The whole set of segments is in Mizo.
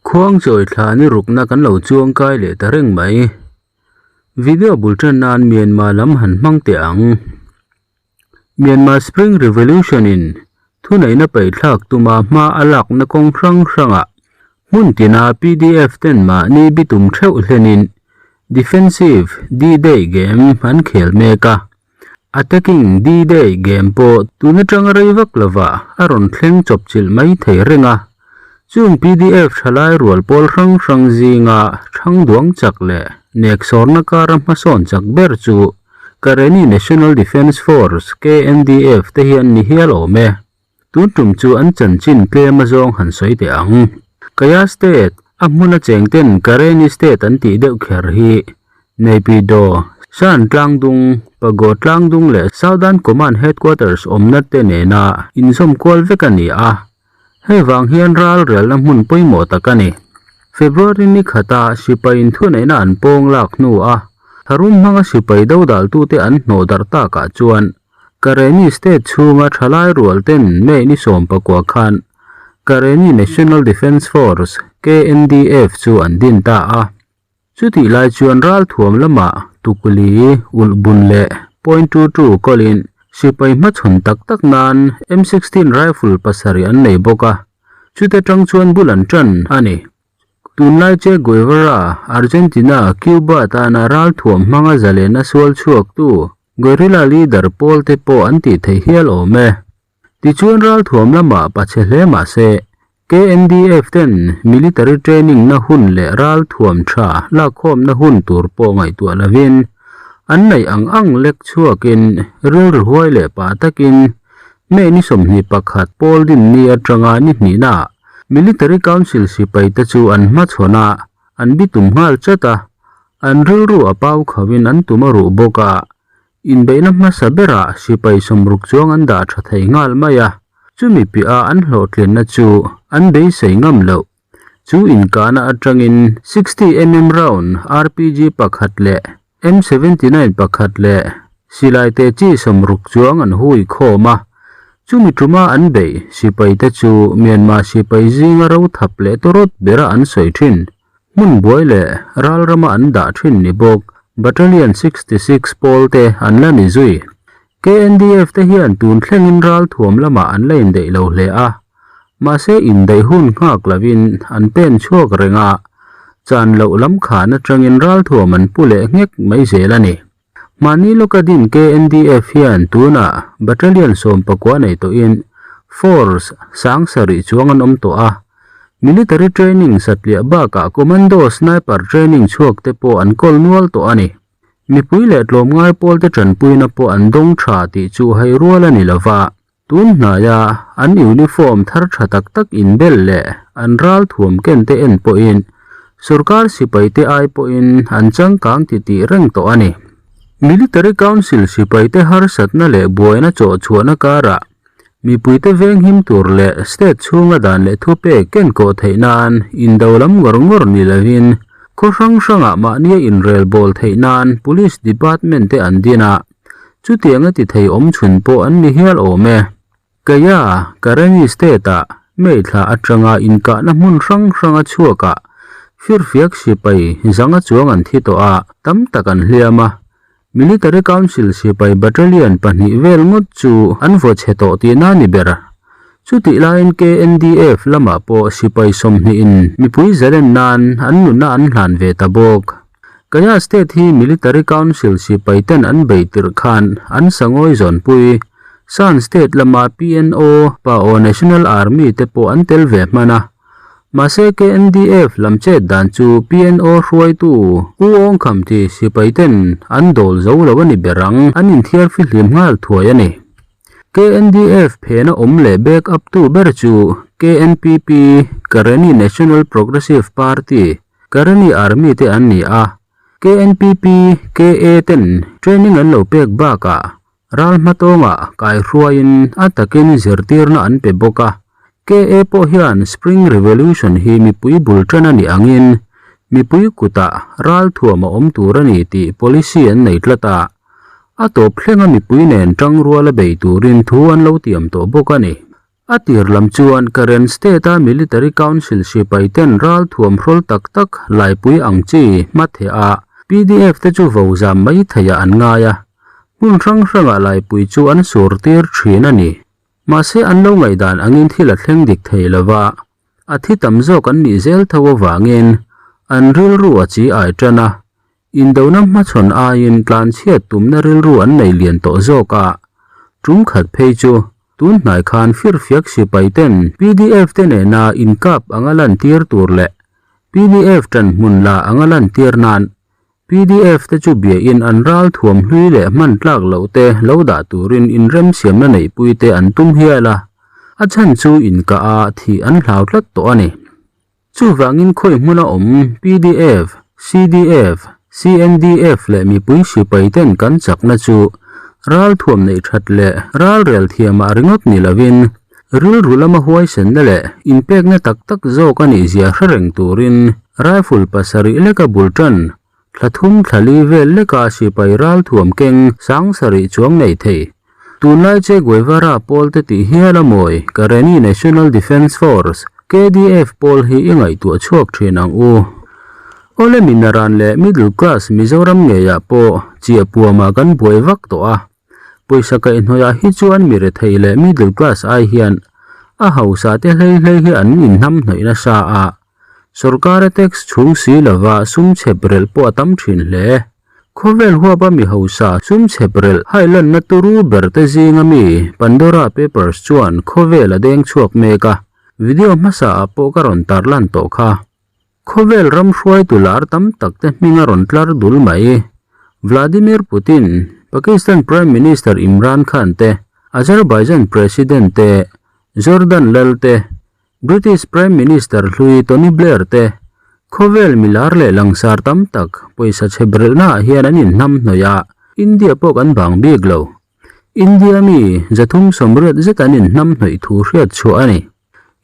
Khuangchawi thla ni rukna kan lo chuang kai leh ta reng mai. Video bul tan nan Myanmar lam han hmang teh ang. Myanmar Spring Revolution in thuneihna paihthlak tuma hma a lakna kawng hrang hrangah hmun tina pdf ten mahni bitum theuh hlenin Defensive D-Day game an khel mek a. Attacking D-Day game pawh tun atanga rei vak lovah a rawn thleng chawp chilh mai thei reng a. Chung pdf thalai rual pawl hrang hrang zinga thang duang chak leh nek sawrna kara hmasawn chak ber chu Karenni National Defence Force, KNDF, te hian ni hial awm e. Tun tum chu an chanchin tlem azawng han sawi teh ang. Kaya State, a hmuna cheng ten Karenni State an tih deuh kher hi Naypyidaw, Shan Tlangdung, Pago Tlangdung leh Southern Command Headquarters awmna te nena inzawm kual vek a ni a. Hei vang hian ral relna hmun pawimawh tak a ni. February ni khata sipai inthuneihna an pawng lak hnu a, tharum hmanga sipai dodaltute an hnawh darh takah chuan Karenni State chhunga thalai rual ten May ni 19 khan Karenni National Defence Force, KNDF, chu an din ta a. Chutih lai chuan ralthuam lamah Tukuli, Ulhbun leh Point 22 kawlin sipai hmachhawn tak tak nan M16 rifle pasarih an nei bawk a, chute tang chuan bul an tan a ni. Tunlai Che Guevara, Argentina, Cuba tana ralthuam hmanga zalena sual chhuaktu Guerrilla leader pawl te pawh an tih theih hial awm e. Tichuan ralthuam lamah pachhe hle mah se, KNDF ten military training na hun leh ralthuam tha lakkhawmna hun tur pawh ngaihtuah lovin an neih ang ang lek chhuakin rilru huai leh pah takin May ni 21 pawl din ni atanga ni hnihnaah Military Council sipai te chu an hmachhawn a, an bitum nghal chat a. An rilru a pau khovin an tum a ruh bawk a, inbeihna hmasa berah sipai sawmruk chuang an dah tha thei nghal mai a, chumi piah a an hlawhtlinna chu an beisei ngam loh. Chu inkahna atangin 60 mm round RPG pakhat leh M79 pakhat leh silai te chi sawmruk chuang an hui khawm a, chumi tuma an beih sipai te chu Myanmar sipai zinga ro thap leh tawrawt bera an sawi thin. Hmun buai leh ral rama an dah thin ni bawk Battalion 66 pawl te an la ni zui. KNDF te hian tun thlengin ral thuam lamah an la indaih lo hle a, mahse indaih hun nghak lovin an pen chhuak reng a, chan loh lam khan atangin ral thuam an pu leh nghek mai zel a ni. Mahni lawka din KNDF hian tunah Battalion 19 nei tawhin Force sang sarih chuang an awm tawh a, Military training satliah bakah Commando Sniper training chhuak te pawh an kawl nual tawh a ni. Mipui leh tlawmngai pawlte tanpuina pawh an dawng tha tih chu hei rual a ni lova, tun hnaia an uniform thar tha tak tak inbel leh an ral thuam ken te en pawhin sorkar sipai te ai pawhin an changkang titih reng tawh a ni. Military Council sipai te harsatna leh buaina chawh chhuahna karah mipui te venghim tur leh state chhunga dan leh thupek ken kawh theih nan indo lam ngawr ngawr ni lovin khaw hrang hrangah mahnia inrel bawl theih nan Police Department te an din a, Chutianga ti thei awm chhun pawh an ni hial awm e. Keia, Karenni State-ah May thla atanga inkahna hmun hrang hranga chhuakah firfiak sipai zanga chuang an thi tawh a, tam tak an hliam a. Military Council sipai battalion pahnih vel ngawt chu an vaw chhe tawh tihna a ni ber. Chutih laiin KNDF lamah pawh sipai 20 in mipui zalen nan an nunna an hlan ve ta bawk. Kaya State hi Military Council sipai ten an bei tirh khan an sangawi zawnpui. Shan State lama PNO, Pao National Army te pawh an tel ve hman a. Mahse KNDF lam chet dan chu PNO hruaitu U Aung Kham Thi sipai ten an dawl zo lo a ni ber ang, an inthiar fihlim nghal thuai a ni. KNDF phena awm leh back up tu ber chu KNPP, Karenni National Progressive Party, Karenni Army te an ni a, KNPP, KA ten training an lo pek bakah ral hmatawngah kaihruaiin a takin zirtirna an pe bawk a. KA pawh hian Spring Revolution hi mipui bul tan a nih angin mipui kutah ral thuam a awm tur a ni tih policy an nei tlat a, a tawp thlenga mipui nen tangruala bei turin thu an lo tiam tawh bawk a ni. A tir lam chuan Karen State-a Military Council sipai ten ral thuam hrawl tak tak laipui ang chi hmatheh a pdf te chu vo zam mai theiah an ngai a, hmun hrang hrangah laipui chu an sur tir thin a ni. Mahse an lo ngaihdan angin thil a thleng dik thei lo va, a thi tam zawk an nih zel tho avangin an rilru a chi ai tan a, indona hmachhawn aiin tlanchhiat tumna rilru an nei lian tawh zawk a, tum khat phei chu tun hnai khan firfiak sipai ten pdf te nena inkap anga lantir tur leh pdf tan hmun la anga lantir nan Pdf te chu biain an ral thuam hlui leh hman tlak loh te lo dah turin inremsiamna neihpui te an tum hial a, a chhan chu inkah a thih an hlau tlat tawh a ni. Chuvangin khawi hmuna awm pdf, CDF, CNDF leh mipui sipai ten kan chakna chu ral thuam neih that leh ral rel thiamah ringawt ni lovin rilru lama huaisenna leh inpekna tak tak zawk a nih zia hre reng turin rifle pasarih leka bul tan thla thum thla li vel leka sipai ral thuam keng sang sarih chuang nei thei. Tunlai Che Guevara pawl te tih hial a mawi Karenni National Defence Force, KDF, pawl hi i ngaihtuah chhuak thin ang u. Awle Minaran leh Middle Class Mizoram ngeiah pawh chiahpuamah kan buai vak tawh a. Pawisa kaihhnawih ah hi chuan mi rethei leh middle class ai hian a hausa te hlei hlei hi an inhnam hnawih nasa a, sorkar a tax chhung si lova sum chhep relh pawh a tam thin hle. Khawvel huapa mi hausa sum chhep relh hailanna turu ber te zinga mi Pandora Papers chuan khawvel a deng chhuak mek a, video hmasa ah pawh ka rawn tarlan tawh kha. Khawvel ram hruaitu lar tam tak te hming a rawn tlar dul mai. Vladimir Putin, Pakistan Prime Minister Imran Khan te, Azerbaijan President te, Jordan lal te, British Prime Minister hlui Tony Blair te, khawvel milar leh langsar tam tak pawisa chhebrelhna ah hian an inhnam hnawih a, India pawh kan bang bik lo. India mi 380 zet an inhnam hnawih thu hriat chhuah a ni.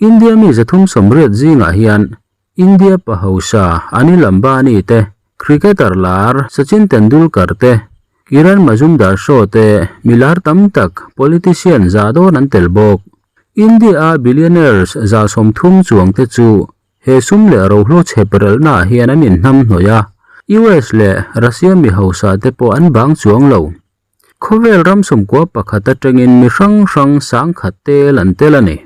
India mi 380 zingah hian India pa hausa Anil Ambani te, cricketer lar Sachin Tendulkar te, Kiran Mazumdar Shaw te mi lar tam tak politician za dawn an tel bawk. India-a billionaires 30 chuang te chu he sum leh rohlu chhep relhnaah hian an inhnam hnawih a, US leh Russia mi hausa te pawh an bang chuang lo. Khawvel ram 11 atangin mi hrang hrang sangkhat tel an tel a ni.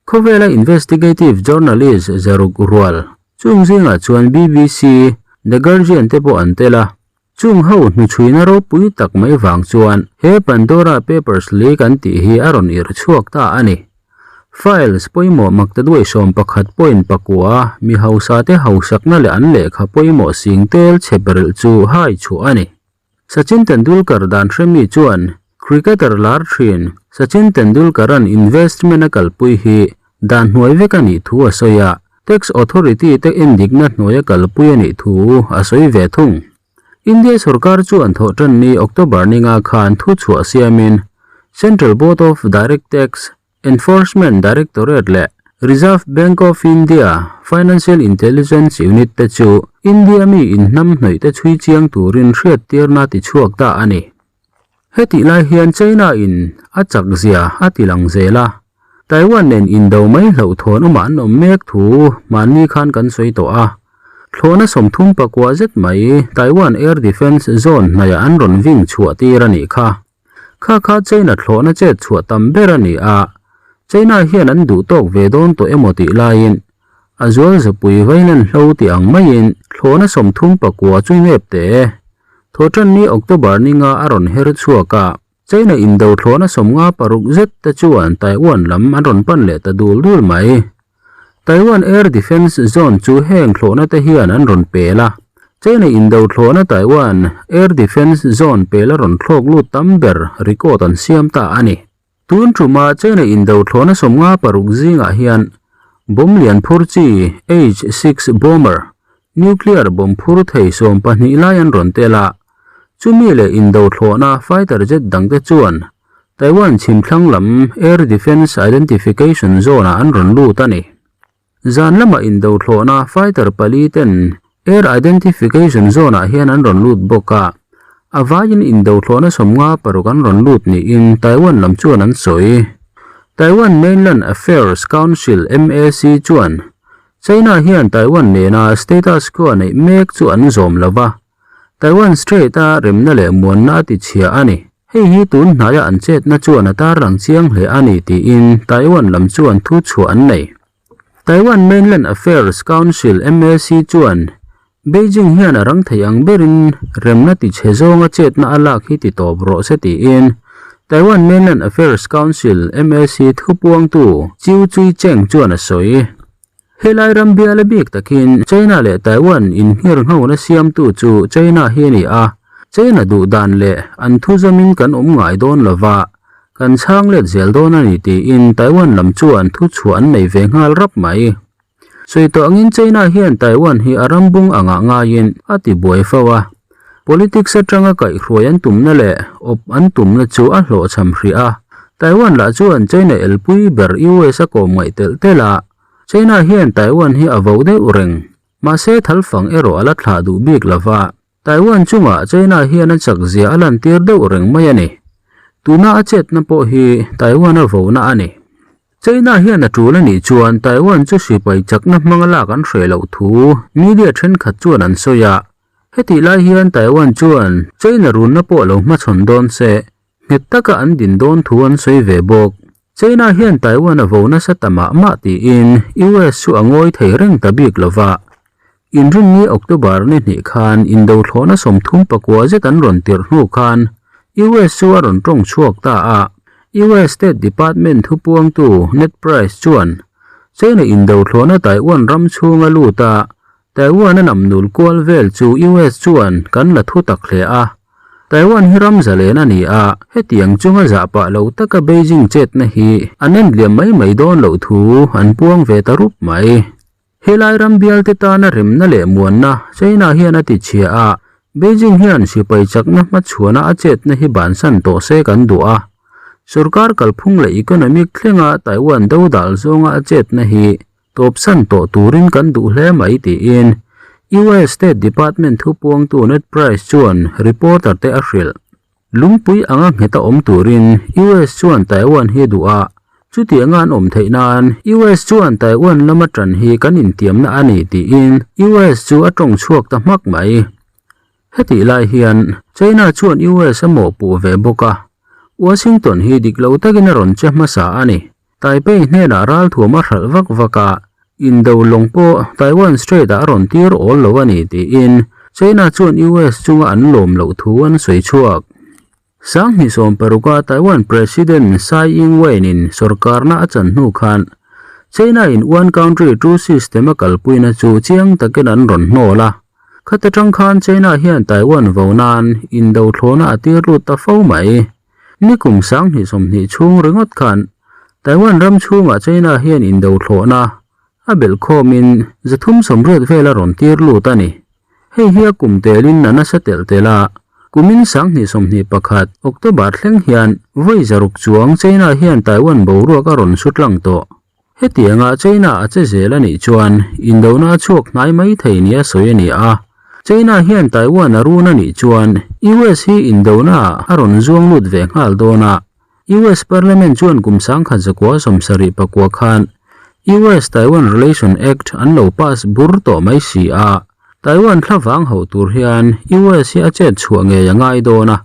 Khawvela investigative journalist zaruk rual chung zingah chuan BBC, The Guardian te pawh an tel a. Chung ho hnuchhuina ropui tak mai vang chuan he Pandora Papers leak an tih hi a rawn irh chhuak ta a ni. Files pawimawh maktaduai 11.9 mi hausa te hausakna leh an lehkha pawimawh sing tel chhep rilh chu hai chhuah a ni. Sachin Tendulkar dan hremi chuan cricketer lar thin Sachin Tendulkar-a'n investment a kalpui hi dan hnuai vek a nih thu a sawi a, tax authority te endikna hnuai a kalpui a nih thu a sawi ve thung. India sorkar chuan thawhtanni October ninga khan thu chhuah siamin Central Board of Direct Tax Enforcement Directorate leh Reserve Bank of India Financial Intelligence Unit te chu India mi inhnam hnawih te chhui chiang turin hriattirna ti chhuak ta a ni. Hetih lai hian China in a chak zia a ti lang zel a, Taiwan nen indo mai hlauhthawn awmah an awm mek thu hmanni khan kan sawi tawh a. Thlawhna 39 zet mai Taiwan Air Defence Zone hnaiah an rawn ving chhuah tir a nih kha. Kha kha China thlawhna chet chhuah tam ber a ni a, China hian an duh tawk ve dawn tawh emaw tih laiin a zual zapui vailan hlo tih ang maiin thlawhna 39 chu nep teh e. Thawhtanni October ninga a rawn her chhuak a, China indo thlawhna 56 zet te chuan Taiwan lam an rawn pan leh ta dul dul mai. Taiwan Air Defence Zone chu heng thlawhna te hian an rawn pel a, China indo thlawhna Taiwan Air Defence Zone pel a rawn thlawk lut tam ber record an siam ta a ni. Tun tuma China indo thlawhna 56 zingah hian bomb lian phur chi H-6 bomber, nuclear bomb phur thei 12 lai an rawn tel a, chumi leh indo thlawhna fighter jet dangte chuan Taiwan chhimthlang lam Air Defence Identification Zone-ah an rawn lut a ni. Zan lama indo thlawhna fighter pali ten Air Identification Zone-ah hian an rawn lut bawk a, a vaiin indo thlawhna 56 an rawn lut niin Taiwan lam chuan an sawi. Taiwan Mainland Affairs Council, MAC, chuan China hian Taiwan nena status quo neih mek chu an zawm lo va, Taiwan Strait-a remna leh muanna a tichhia a ni. Hei hi tun hnaia an chetna chuan a tarlang chiang hle a ni tiin Taiwan lam chuan thu chhuah an nei. Taiwan Mainland Affairs Council, MAC, chuan Beijing hian a rang thei ang berin remna tichhe zawnga chetna a lak hi ti tawp rawh se tiin Taiwan Mainland Affairs Council, MAC, thupuangtu Chiu Cui-cheng chuan a sawi. Helai ram biala bik takin China leh Taiwan inhngirnghona siamtu chu China hi a ni a, China duh dan leh an thuzamin kan awm ngai dawn lova, kan chhang let zel dawn a ni tiin Taiwan lam chuan thuchhuah an nei ve nghal rap mai. Sawi tawh angin China hian Taiwan hi a ram bung angah ngaiin a ti buai fo a, politics atanga kaihhruai an tumna leh awp an tumna chu a hlawhchham hrih a. Taiwan lah chuan China elpui ber US a kawm ngaih telh telh a, China hian Taiwan hi a vo deuh reng. Mahse thalfang erawh a la thlah duh bik lo va, Taiwan chungah China hian a chak zia a lantir deuh reng mai a ni. Tuna a chetna pawh hi Taiwan a vona a ni. China hian a tul a nih chuan Taiwan chu sipai chakna hmanga lak an hreh loh thu media thenkhat chuan an sawi a. Hetih lai hian Taiwan chuan China runna pawh lo hmachhawn dawn se, nghet taka an din dawn thu an sawi ve bawk. China hian Taiwan a vo nasa ta mah mah tiin US chu a ngawi thei reng ta bik lo va. Inrinni October ni hnih khan indo thlawhna 34 zet an rawn tirh hnu khan US chu a rawn tawng chhuak ta a. US State Department thupuangtu Ned Price chuan China indo thlawhna Taiwan ram chhunga lut a, Taiwan a namnul kual vel chu US chuan kan la thu tak hle a. Taiwan hi ram zalen a ni a, hetiang chunga zah pah lo taka Beijing chetna hi an enliam mai mai dawn loh thu an puang ve ta rup mai. Helai ram bialte tana remna leh muanna China hian a ti chhia a, Beijing hian sipai chakna hmachhuana a chetna hi bansan tawh se kan duh a. Sorkar kalphung leh economic thlenga Taiwan dodal zawnga a chetna hi tawpsan tawh turin kan duh hle mai tiin US State Department thupuangtu Ned Price chuan reporter te a hrilh. Lungpui anga nghet a awm turin US chuan Taiwan hi a duh a, chutianga an awm theih nan US chuan Taiwan lama tan hi kan intiamna a ni tiin US chu a tawng chhuak ta hmak mai. Hetih lai hian China chuan US a mawhpuh ve bawk a, Washington hi dik lo takin a rawn che hmasa a ni. Taipei hnenah ralthuam a hralh vak vak a, indo lawng pawh Taiwan Strait-ah a rawn tir awl lo a ni tiin China chuan US chunga an lawm loh thu an sawi chhuak. 2016-a Taiwan President Tsai Ing-wen-in sorkarna a chan hnu khan China-in One Country Two System a kalpuina chu chiang takin an rawn hnawl a. Khata tang khan China hian Taiwan vo nan indo thlawhna a tir lut ta fo mai. Nikum 2020 chhung ringawt khan Taiwan ram chhungah China hian indo thlawhna a belh khawmin 380 vel a rawn tir lut a ni. Hei hi a kum telin a nasa telh telh a, kumin 2021 October thleng hian vawi 600 chuang China hian Taiwan boruak a rawn su tlang tawh. Hetianga China a che zel a nih chuan indona a chhuak hnai mai thei nia sawi a ni a. China hian Taiwan a run a nih chuan US hi indona a rawn zuang lut ve nghal dawn a. US Parliament chuan kum 1979 khan US-Taiwan Relation Act an lo pass bur tawh mai si a. Taiwan thlavang hauh tur hian US hi a chet chhuah ngei a ngai dawn a.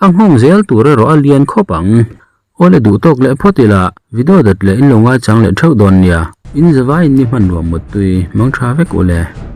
A nghawng zel tur erawh a lian khawp ang. Awle duh tawk leh phawt ila, video dat leh in lo ngaichang leh theuh dawn nia. In zavai in ni hman nuam mut tui, mang tha vek ule.